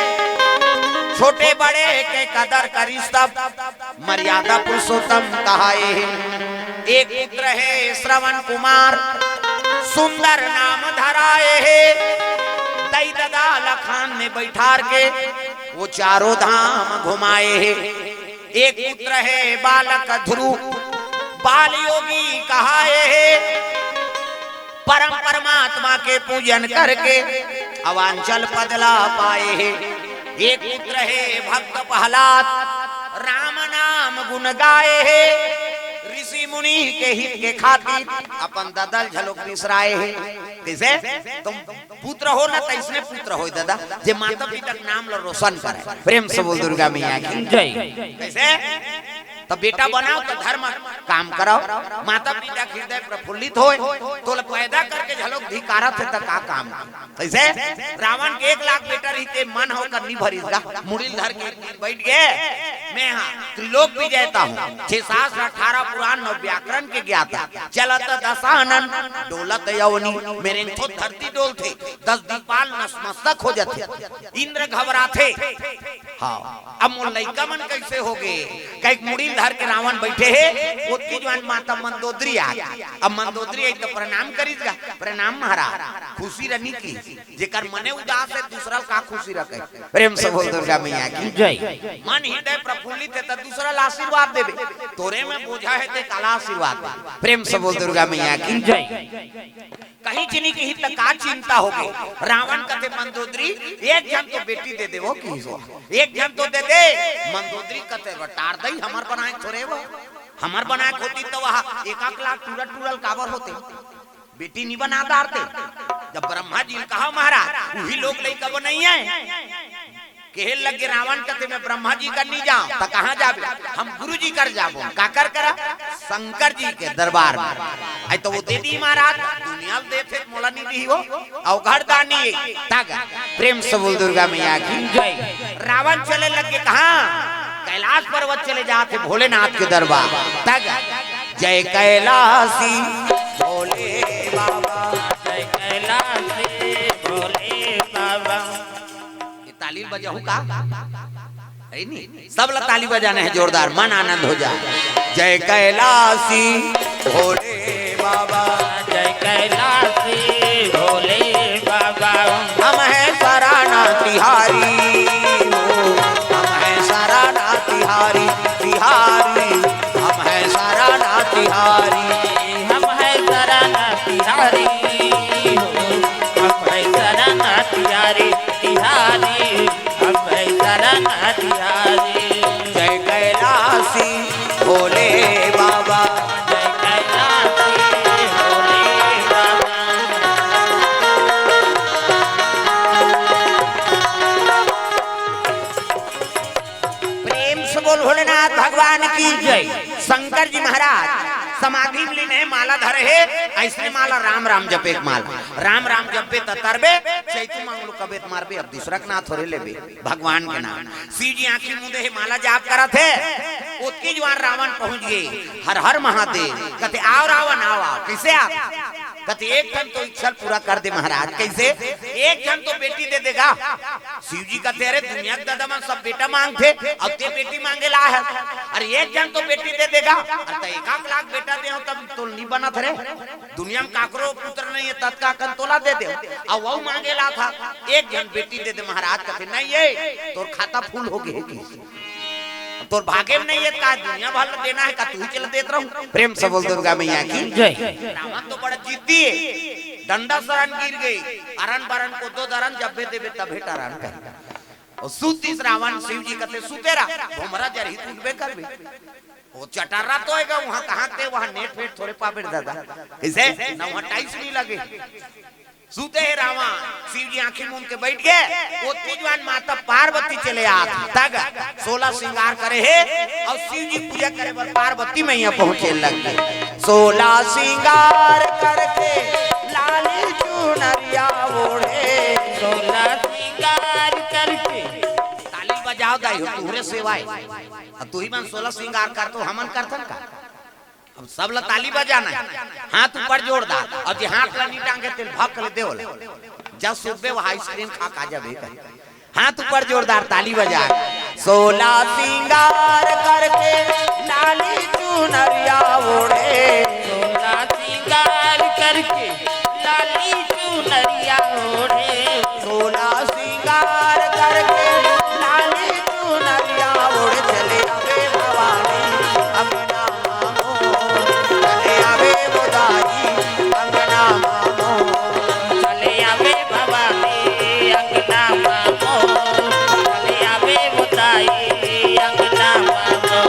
छोटे बड़े के कदर करिस तब, मर्यादा पुरुषोत्तम कहाए हे। एक पुत्र हे श्रवण कुमार, सुंदर नाम धराए हे। दई ददा ल खान में बैठार के वो चारों धाम घुमाए हे। एक पुत्र हे बालक ध्रुव, बाल योगी कहाए हे। परम परमात्मा के पूजन करके अवांचल पद ला पाए हे। एक पुत्र हे भक्त प्रहलाद, राम नाम गुण गाए हे। ऋषि मुनि के हित के खातिर अपन ददा ल घलोक बिसराए हे। कइसे? तुम पुत्र हो ना, त अइसने पुत्र होय ददा, जे माता पिता के नाम ल रोशन करे। प्रेम से बोल दुर्गा मैया की। जय। कइसे? त बेटा बनाव त धर्म काम कराव, माता पिता के हृदय प्रफुल्लित होय, तोला पैदा करके घलोक धिकारत हे त का काम? कइसे? रावण के एक लाख बेटा रहिथे, मन हो कर नी भरिस गा, मुड़ी ल धर के एक दिन बैठ गे, मैं हा त्रिलोक विजेता हूँ, छह शास्त्र, अठारह पुराण, नौ व्याकरण के ज्ञाता, चलत दशानन, डोलत अवनी, मेरे थो धरती डोलथे, दस दिक्पाल नतमस्तक हो जाथे, इंद्र घबराथे। हाँ, अब मोर लइका मन कइसे होगे? कहिके मुड़ी ल धर के रावण बइठे हे, ओतकी जुवार माता मंदोदरी आगे। अब मंदोदरी आई त प्रणाम करिस गा, "प्रणाम महाराज।" खुशी रही कि जेकर मने उदास हे, दूसरा ल का खुशी रखे? प्रेम से बोल दुर्गा मैया की। जय। मन हृदय प्रफुल्लित हे त दूसरा ल आशीर्वाद देबे, तोरे में बोझा हे ते काला आशीर्वाद दे। प्रेम से बोल दुर्गा मैया की। जय। कहीं चिनी कही त का चिंता होगे? रावण कथे, "मंदोदरी, एक झन तो बेटी दे दे वो की हो, एक झन तो दे दे।" मंदोदरी कथे, "वो टार दई, हमर बनाए थोरे वो, हमर बनाए होती त वह एक आक लाख टूरा टूरा ल काबर होते, बेटी नी बना डारते।" जब ब्रह्मा जी ल कहा, "महाराज, उही लोग लइका बनाई हे।" कहे लगे रावण कथे, "मैं ब्रह्मा जी कर नी जांव, त कहाँ जाबे?" "हम गुरु जी कर जाबो।" "काकर करा?" "शंकर जी के दरबार में।" "आई त वो दे दी महाराज, दुनिया ल देथे, मोला नी दी हो, अवघड़ दानी हे।" तग प्रेम से बोल दुर्गा मैया की। जय। रावण चले लगे कहाँ? कैलाश पर्वत चले जाथे भोलेनाथ के दरबार। तग जय कैलाशी भोले बाबा। जय कैलाशी भोले बाबा। ये ताली बजाहू का? है नी? सब ला ताली बजाना हे जोरदार, मन आनंद हो जाए। जय कैलाशी भोले बाबा। जय कैलाशी भोले बाबा। हम हैं सराना तिहारी हो, हम हैं सराना तिहारी, तिहारी, हम हैं सराना तिहारी। हम हैं सराना तिहारी हो, हम हैं सराना तिहारी, तिहारी, हम हैं सराना तिहारी। जय कैलाशी भोले बाबा। जय कैलाशी भोले बाबा। प्रेम से बोल भोलेनाथ भगवान की जय। शंकर जी महाराज समाधि में लीन हे, माला धरे हे, अइसने माला राम राम जपे के माला। राम राम जपे त तरबे, चैतू मांगलू कबे त मारबे, अब दूसरा के नाम थोरे लेबे, भगवान के नाम। शिव जी आंखी मूंदे हे, माला जाप करत हे, ओतकी जुवार रावण पहुंच गे। हर हर महादेव। कथे, "आव रावण, आव, आव।" "कइसे आव?" कथे, "एक ठन तो इच्छा पूरा कर दे महाराज।" "कइसे?" "एक ठन तो बेटी दे दे गा।" शिव जी कथे, "अरे दुनिया के ददा मन सब बेटा मांगथे, अब ते बेटी मांगे ला हे। अरे एक ठन तो बेटी दे दे गा। अरे त एक आक लाख बेटा दे हो तब तोल नी बनत रे। दुनिया में काकरो पुत्र नहीं हे, ततका कन तोला दे दे। अब वो मांगे ला था, एक ठन बेटी दे दे महाराज।" कथे, "नहीं हे, तोर खाता फुल हो गे हे कि तोर भागे में नहीं हे, का दुनिया भर ल देना हे, का तू ही चला देत रहूं?" प्रेम से बोल दुर्गा मैया की जय। रावण तो बड़ा जिद्दी हे, डंडा सरन गिर गे, अरन बरन कोदो दरन जब्बे देबे तभे टरन कहे। अउ सुतिस रावण, शिव जी कथे, "सुते रह, भोमरा जरही त उठबे करबे।" वो चटर्रा तो होएगा, वहां कहाँ ते, वहां नेट फेट थोरे पाबे रे ददा। कइसे? ना वहां टाइल्स नहीं लगे। सुते हे रावण, शिव जी आंखी मूंद के बैठ गे। ओतकी जुवार माता पार्वती चले आत, तग सोलह श्रृंगार करे हे अउ शिव जी पूजा करे बर पार्वती मैया पहुंचे लग गे। सोलह श्रृंगार करके लाली चुनरिया ओढ़े। सोलह श्रृंगार करके। ताली बजाव दाई हो, तुहरे सेवा हे। अब तुही मन सोलह श्रृंगार करथो, हमन करथन का? अब सब ला ताली बजाना हे, हाथ ऊपर जोरदार, अउ जे हाथ ला नी टांगे तेल भक ले देवल, जब सुतबे वो आइसक्रीम खा खा जाबे कहे। हाथ ऊपर जोरदार ताली बजा। सोलह श्रृंगार करके लाली चुनरिया ओढ़े। सोलह श्रृंगार करके लाली चुनरिया ओढ़े। सोला सिंगार करके लाली चुनरिया ओढ़ चले आवे भवानी अंगना मामो। चले आवे वो दाई अंगना मामो। चले आवे भवानी अंगना मामो। चले आवे वो दाई अंगना मामो।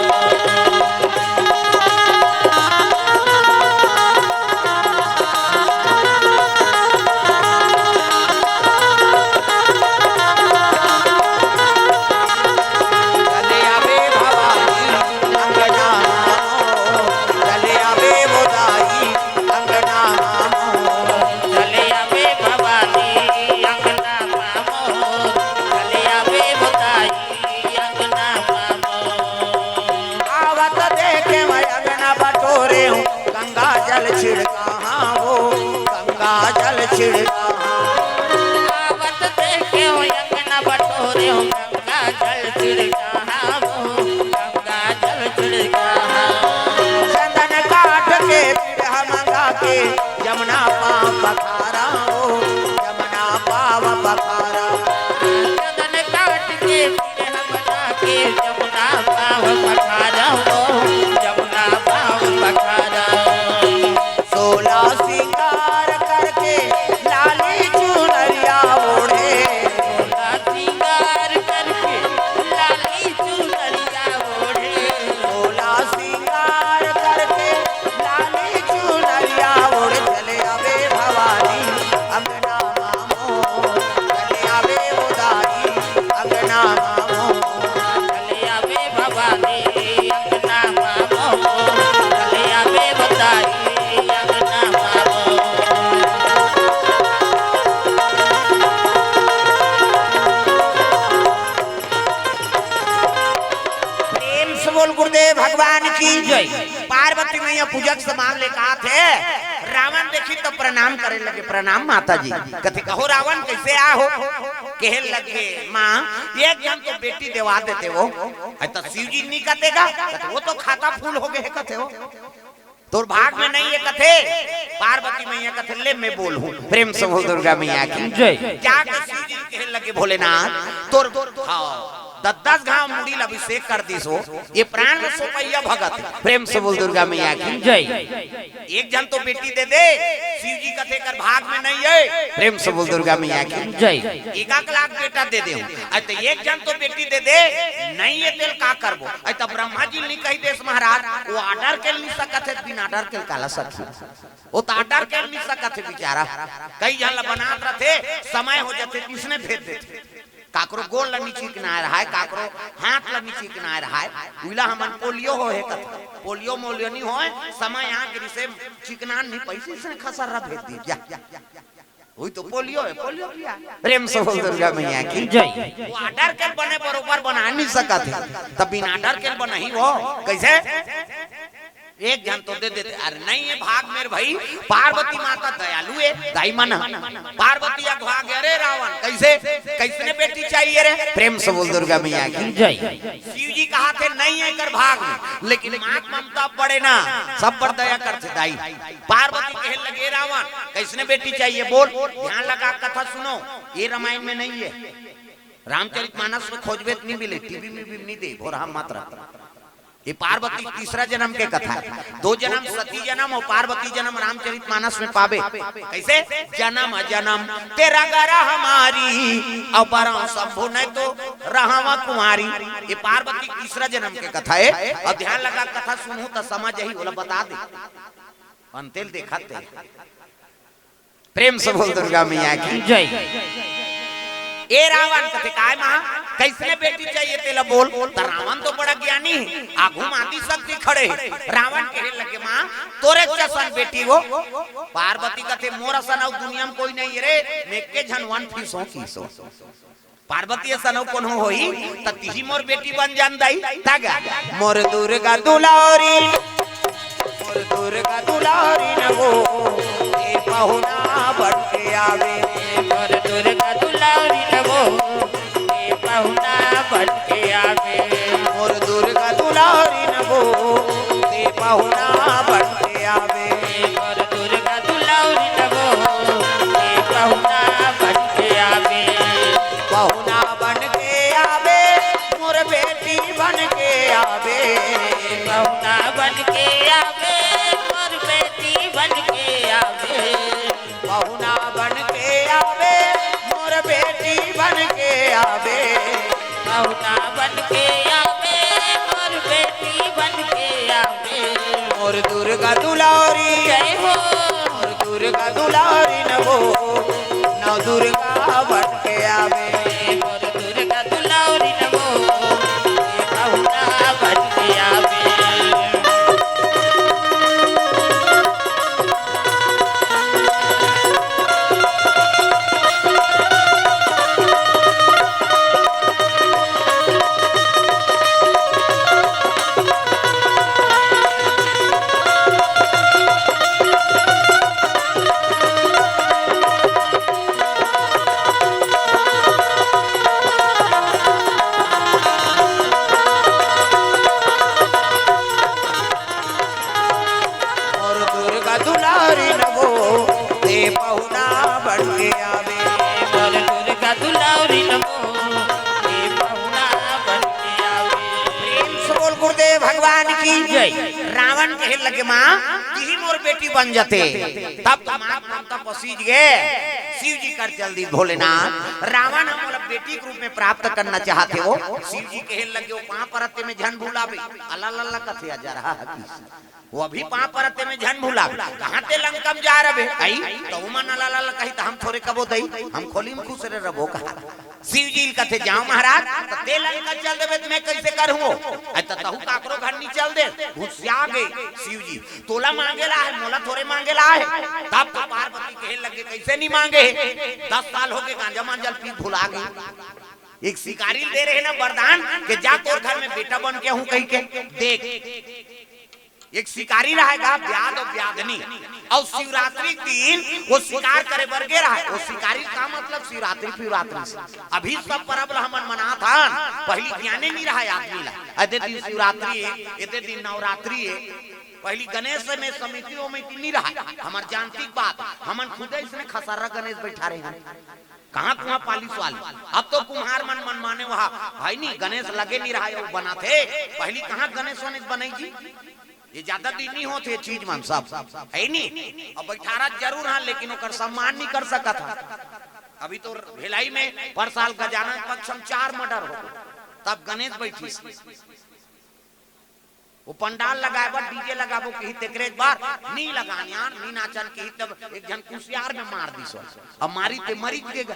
चले आवे भवानी अंगना मामो, चले आवे वो दाई अंगना मामो। चले आवे भवानी अंगना मामो, चले आवे वो दाई अंगना मामो। आवत देखे मैं अंगना बटोरे हूँ, गंगा जल छिड़का हाँ वो, गंगा जल छिड़का हाँ। आवत देखे हूँ अंगना बटोरे हूँ, गंगा जल छिड़का हाँ वो, गंगा जल छिड़का हाँ। चंदन काठ के पीढ़ा मंगा के, जमुना पाँव पखारा हो, जमुना पाँव पखारा। चंदन काठ के पीढ़ा मंगा के, जमुना पाँव पखारा हो, जमुना पाँव पखारा। सोला सिंगार करके लाली चुनरिया ओढ़े। सोला सिंगार करके लाली चुनरिया ओढ़े। सोला सिंगार करके लाली चुनरिया ओढ़ चले आवे भवानी अंगना मामो। चले आवे उदाई अंगना मामो। चले आवे भवानी अंगना मामो। चले आवे उदाई अंगना मामो। प्रेम से बोल गुरुदेव भगवान की जय। पार्वती मैया पूजक समान ले कहा थे, रावण देखी तो प्रणाम करे लगे, "प्रणाम माता जी।" कथे, "कहो रावण, कैसे आ हो?" कहे लगे, "माँ, एक जन तो बेटी देवा देते हो।" अरे तो शिव जी नहीं कहते का? कथे, "वो तो खाता फूल हो गए," कथे हो। "तोर भाग में नहीं है," कथे। पार्वती मैया कथे, "ले मैं बोलहूँ।" प्रेम से बोल दुर्गा मैया की जय। जाके शिव जी कहे लगे, "भोलेनाथ, तोर, हाँ, दस दस घाव मुड़ी ल अभिषेक कर दिस हो, ये प्राण ल सोपइया भगत।" प्रेम से बोल दुर्गा मैया की जय। "एक जन तो बेटी दे दे।" शिव जी कथे, "कर भाग में नहीं है।" प्रेम से बोल दुर्गा मैया की जय। "एक एक लाख बेटा दे दे।" अरे तो एक जन तो बेटी दे दे, नहीं ये तेल का करबो? अरे तो ब्रह्मा जी नहीं कही देस महाराज, वो order के नहीं सकत है, बिना order के काला सकत है? वो तो order के नहीं सकत है बेचारा, कई जन ला बनात रथे, समय हो जाथे, इसने भेज देथे। काकरो गोड़ ला नीचे किनाए रहाय, काकरो हाथ ला नीचे किनाए रहाय, उइला हमन पोलियो हो हे कथे, पोलियो मोलियो नहीं होय, समय आके रिसे चिकनान नहीं पैसे इसने खसर रहा भेज दी जा। वही तो पोलियो है, पोलियो पिया। प्रेम से बोल दुर्गा मैया की जय। वो order के बने बरोबर बना नहीं सकत है, तब बिना order के बना ही वो कैसे? एक जन तो दे देते। अरे नहीं है भाग मेरे भाई, पार्वती माता दयालु है, दाई मन। पार्वती अघवा गया, "अरे रावण, कैसे, कैसने बेटी चाहिए रे?" प्रेम से बोल दुर्गा मैया की जय। शिव जी कहा थे, "नहीं है कर भाग में," लेकिन मात ममता बड़े ना, सब पर दया करते दाई। पार्वती कहे लगे, "रावण, कैसने बेटी चाहिए बोल?" ध्यान लगा कथा सुनो, ये रामायण में नहीं है, रामचरित मानस में खोजबे तो नहीं मिले, टीवी में भी नहीं दे, भोरहा मात्र। ये पार्वती तीसरा जन्म के कथा है। दो जन्म सती जन्म और पार्वती जन्म रामचरित मानस में पाबे। कैसे? "जन्म जन्म तेरा गरा हमारी, और बरा शंभु नहीं तो रहवा कुमारी।" ये पार्वती तीसरा जन्म के कथा है। और ध्यान लगा कथा सुनहू तो समझ ही, बोला बता दे। अंतेल देखा ते। प्रेम से बोल दुर्गा मैया की जय। ए रावण कथे, "काय माँ, कैसने बेटी चाहिए तेला बोल?" त रावण तो बड़ा ज्ञानी है, आगू माँ आदि शक्ति खड़े है। रावण कहे लगे, "माँ, तोरे जसन बेटी हो।" पार्वती कथे, "मोर असन अउ दुनिया में कोई नहीं है रे, मैं के झन वन फीसो कीसो।" पार्वती असन अउ कोनो होही, त तिही मोर बेटी बन जान दाई। तगा, मोर दुर्गा दुलारी, मोर दुर्गा दुलारी न वो, ए पहुना बन के आवे। मोर दुर्गा दुलारी न वो, ए पहुना बन के आवे। मोर दुर्गा दुलारी न वो, ए पहुना बन के आवे। मोर दुर्गा दुलारी न वो, पहुना बन के आवे, मोर बेटी बन के आवे। पहुना बन के आवे, मोर बेटी बन के आवे। मोर दुर्गा दुलारी, जय हो। मोर दुर्गा दुलारी न वो, नव दुर्गा बन के आवे। मोर दुर्गा दुलारी न वो, पहुना बन के आवे। मोर दुर्गा दुलारी न वो, ते पहुना बन के आवे। मोर दुर्गा दुलारी न वो, ते पहुना बन के आवे। प्रेम से बोल गुरुदेव भगवान की जय। रावण कहे लगे, माँ, तिही मोर बेटी बन जाते। तब तो माँ ममता पसीज गए, शिव जी कर चल दी, भोलेनाथ, रावण हम मोला बेटी के रूप में प्राप्त करना चाहते हो। शिव जी कहे लगे, वो पाँव परत हे, में झन भुलाबे, अला लल्ला कथे आ जा रहा है। वो अभी पाँव परत हे, में झन भुलाबे, कहाँ ते लंका में जा रहे? आई तो उमन अला लल्ला कही, तो हम थोरे कबो दई, हम खोली में खुश रहे रबो कहा। शिव जी कथे, जाओ महाराज, तो ते लंका चल देबे, तो मैं कैसे करूँ? अरे तो तहू काकरो घर नहीं चल दे, घुसिया गए शिव जी। तोला मांगे ला है, मोला थोरे मांगे ला है। तब तो पार्वती कहे लगे, कैसे नहीं मांगे? दस साल हो गए, गांजा मांजल पी भुला गई। एक शिकारी दे रहे ना वरदान के जा तोर घर में बेटा बन के हूँ कही के देख। एक शिकारी रहेगा, व्याध और व्याधनी, और शिवरात्रि के दिन वो शिकार करे बर गे रहा है। वो शिकारी का मतलब शिवरात्रि, शिवरात्रि से अभी सब परब ला हमन मनात हन, पहली ज्ञाने नहीं रहा है आदमी ला। अदे दिन शिवरात्रि है, एदे दिन नवरात्रि है। पहली गणेश में समिति ओमिति नहीं रहा है। हमर जानती के बात, हमन खुदे इसने खसर्रा गणेश बैठा रहे हैं। कहाँ कुआं पालिस वाले? अब तो कुम्हार मन, मन माने वहा है नहीं, गणेश लगे नहीं रहा है, वो बनाथे। पहली कहाँ गणेश वणेश बनई जी? ये ज्यादा दिन नहीं होते चीज मन सब, है नहीं? अब बैठारा जरूर हाँ, लेकिन ओकर सम्मान नहीं कर सकत हा। अभी तो भिलाई में पर साल गजानन पक्ष में चार मर्डर हो, तब गणेश बैठिस। वो पंडाल लगाए बर डीजे लगाबो किही, तेकरे एक बार नी लगान यार, नी नाचन किही, तब एक झन कुसियार में मार दिस। अब मारी ते मरी के गा।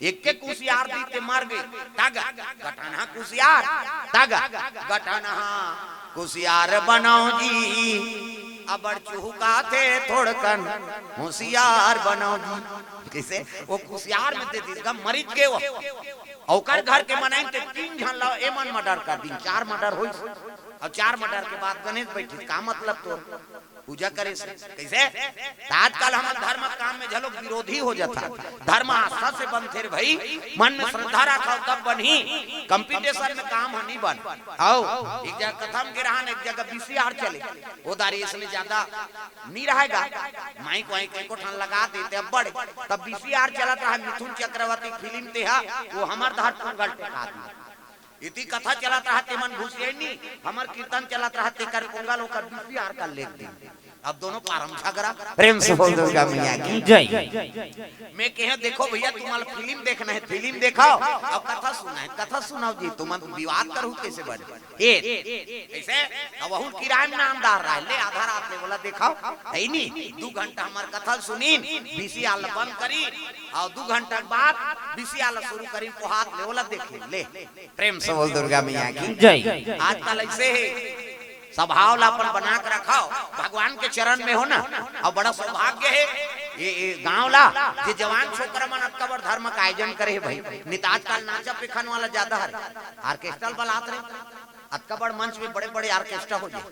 एक के कुसियार दी ते मर गई। तग गटनहा कुसियार, तग गटनहा कुसियार बनाओ जी। अबड़ चुहुका थे थोड़कन होशियार बनाओ जी। कैसे? वो कुसियार में दे दिस गा, मरिच के वो। ओकर घर के मनई ते तीन झन ला एमन मर्डर कर दिन, चार मर्डर होइस। और चार मर्डर के बाद गणेश बैठिस, का मतलब तोर पूजा करे से? कैसे? त आजकल हमर धर्म काम में झलो विरोधी हो जाता। धर्म आस्था से बनथे रे भाई, मन में श्रद्धा रखो तब बनही। कंपटीशन में काम ह नहीं बन। आओ, एक जगह कथा में गे रहन, एक जगह वीसीआर चले, वो दारी इसलिए ज्यादा नहीं रहेगा। माइक वाइक एको ठन लगा देते अब बड़े, तब वीसीआर चलत रहा मिथुन चक्रवर्ती फिल्म ते हा, वो हमर धर पोंगल टेका दी। इति कथा चलत रहा तेमन घुसियाई नी, हमर कीर्तन चलत रहा तेकर पोंगल ओकर वीसीआर कर लेग दी। अब दोनों पारम झगड़ा। प्रेम से बोल दुर्गा मैया की जय। मैं कहे, देखो भैया, तुम्हारा फिल्म देखना है, फिल्म देखाओ, अब कथा सुनना है, कथा सुनाओ जी। तुमन विवाद करू कैसे बने? ए, कैसे? अब वहू किराए में नामदार रहा, ले आधा रात में बोला, देखाओ, है नी, दू घंटा हमार कथा सुनीन, वीसीआर बंद करी, और दू घंटा के बाद वीसीआर शुरू करी, पोहात ले बोला, देखे, ले। प्रेम से बोल दुर्गा मैया की जय। आजकल ऐसे है, स्वभाव ला अपन बना के रखाओ, भगवान के चरण में हो ना। और बड़ा सौभाग्य है ये, ये गांव ला, जे जवान छोकरा मन अतका बड़ धर्म का आयोजन करे है भाई। नहीं तो आजकल नाचा पेखन वाला ज्यादा है, ऑर्केस्ट्रा बलात रहे, अतका बड़ मंच में बड़े बड़े ऑर्केस्ट्रा हो जाए।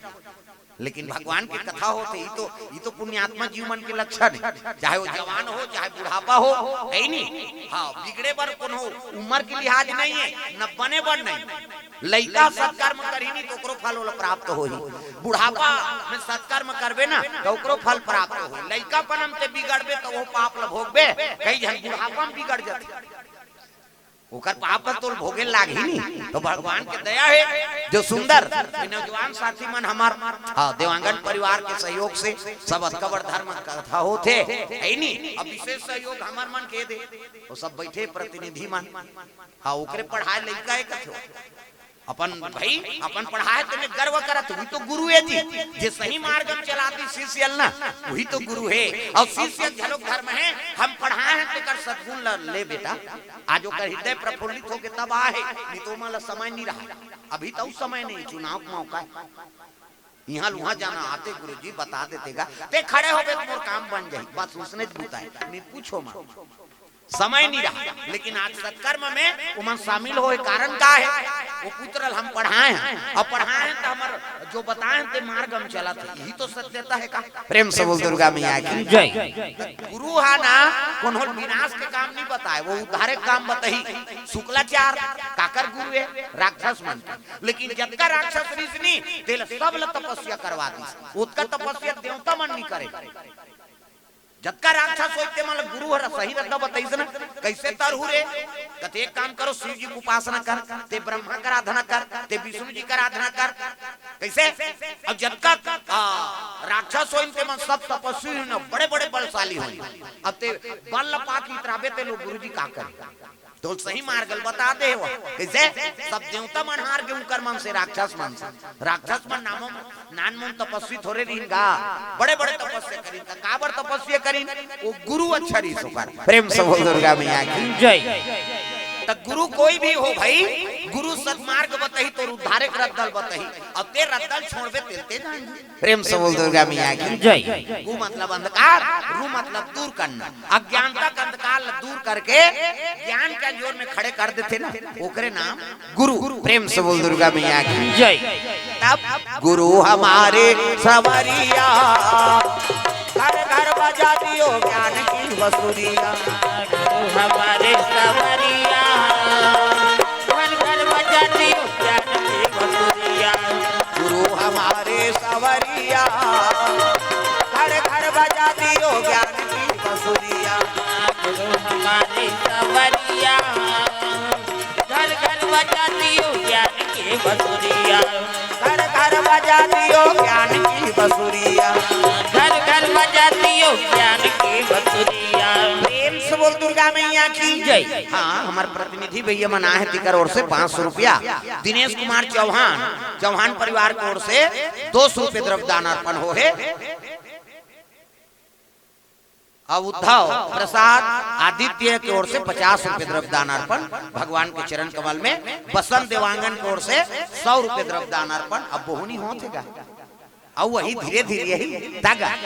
लेकिन भगवान के कथा होथे, ई तो, ई तो पुण्यात्मा जीव मन के लक्षण है। चाहे वो जवान हो, चाहे बुढ़ापा हो, है नी? हाँ, बिगड़े बर कोनो उम्र के लिहाज नहीं है, न बने बर नहीं। लइका सत्कर्म करही नी तो ओकरो फल ओला प्राप्त होही। बुढ़ापा में सत्कर्म करबे ना तो ओकरो फल प्राप्त होही। लइकापन में ते बिगड़बे तो वो पाप ल भोगबे। कई झन बुढ़ापा में बिगड़ जाथे। ओकर पाप ह तोल भोगे लागही नी। तो भगवान के दया हे, जो सुंदर ये नौजवान साथी मन हमर, हाँ, देवांगन परिवार के सहयोग से सब अतका बड़ धर्म कथा होथे, हे नी? अब विशेष सहयोग हमर मन के दे, वो सब बैठे प्रतिनिधि मन, हाँ, ओकरे पढ़ाए लइका हे कथो। अपन भाई, अपन पढ़ाए तेमे गर्व करत, वही तो गुरु हे जी। जे सही मार्ग म चलाती शिष्य ल ना, वही तो गुरु हे। अउ शिष्य घलोक धर्म हे, हम पढ़ाए हन तेकर सद्गुण ल ले बेटा। आज ओकर हृदय प्रफुल्लित होके तब आहे, नहीं तो ओमन ल समय नहीं रहा। अभी तो समय नहीं, चुनाव के मौका हे। इहाँ ल उहाँ जाना, आते गुरुजी बता देते गा, ते खड़े होबे त मोर काम बन जाही। बस उसने च बुता हे, नहीं पूछो मत। समय नहीं रहा, लेकिन आज सत्कर्म में ओमन शामिल होए, कारण का हे? वो पुत्र ल हम पढ़ाए हन, अउ पढ़ाए हन त हमर जो बताए हन ते मार्ग म चलत हे, यही तो सत्यता हे का? प्रेम से बोल दुर्गा मैया की। जय। गुरु हा ना कोनो ल विनाश के काम नहीं बताए, वो उद्धारे के काम बताही। शुक्लाचार काकर गुरु हे? राक्षस मन के। लेकिन जतका राक्षस रिहिस नी, तेला सब ल तपस्या करवा दिस। ओतका तपस्या देवता मन नहीं करे। जतका राक्षस होय, ते मन ल गुरु हर सही रद्दा बताइस ना, कइसे तरहू रे? कथे, एक काम करो, शिव जी के उपासना कर, ते ब्रह्मा कर आराधना कर, ते विष्णु जी कर आराधना कर। कइसे? अउ जतका, आ, राक्षस होय, ते मन सब तपस्वी होय, बड़े-बड़े बलशाली होय। अब ते बल ल पाके इतराबे, ते लोग गुरु जी का करे? तो सही मार्ग ल बता दे वो। कइसे? सब देवता मन हार गे उंकर मन से, राक्षस मन से। राक्षस मन नामो नानमुन तपस्वी थोरे रिहिन गा, बड़े-बड़े तपस्या करिन। त काबर तपस्या करिन? वो गुरु अच्छा रिहिस ओकर। प्रेम से बोल दुर्गा मैया की। जय। त गुरु कोई भी हो भाई, गुरु सदमार्ग बताही, तोर उद्धारे के रद्दा ल बताही, अउ ते रद्दा ल छोड़बे तेल ते जान। प्रेम से बोल दुर्गा मैया की। जय। गु मतलब अंधकार, रु मतलब दूर करना। अज्ञानता के अंधकार ल दूर करके ज्ञान के अंजोर में खड़े कर देथे ना, ओकरे नाम गुरु। प्रेम से बोल दुर्गा मैया की। जय। तब गुरु हमारे सवरिया, घर घर बजा दियो ज्ञान की बसुरिया। गुरु हमारे सवरिया, घर घर बजा दियो ज्ञान की बसुरिया। गुरु हमारे सवरिया, घर घर बजा दियो ज्ञान की बसुरिया। गुरु हमारे सवरिया, घर घर बजा दियो ज्ञान की बसुरिया। घर घर बजा दियो ज्ञान की बसुरिया। घर घर बजा दियो ज्ञान की बसुरिया। प्रेम से बोल दुर्गा मैया की। जय। हाँ, हमर प्रतिनिधि भैया मन आए हे, तेकर ओर से पाँच सौ रुपया। दिनेश कुमार चौहान, चौहान परिवार के ओर से दो सौ रुपये द्रव्य दान अर्पण होहे। अउ उद्धव प्रसाद आदित्य के ओर से पचास रुपये द्रव्य दान अर्पण भगवान के चरण कमल में। बसंत देवांगन के ओर से सौ रुपये द्रव्य दान अर्पण। अब बोहनी होत हे गा, अउ वही धीरे धीरे यही तगा।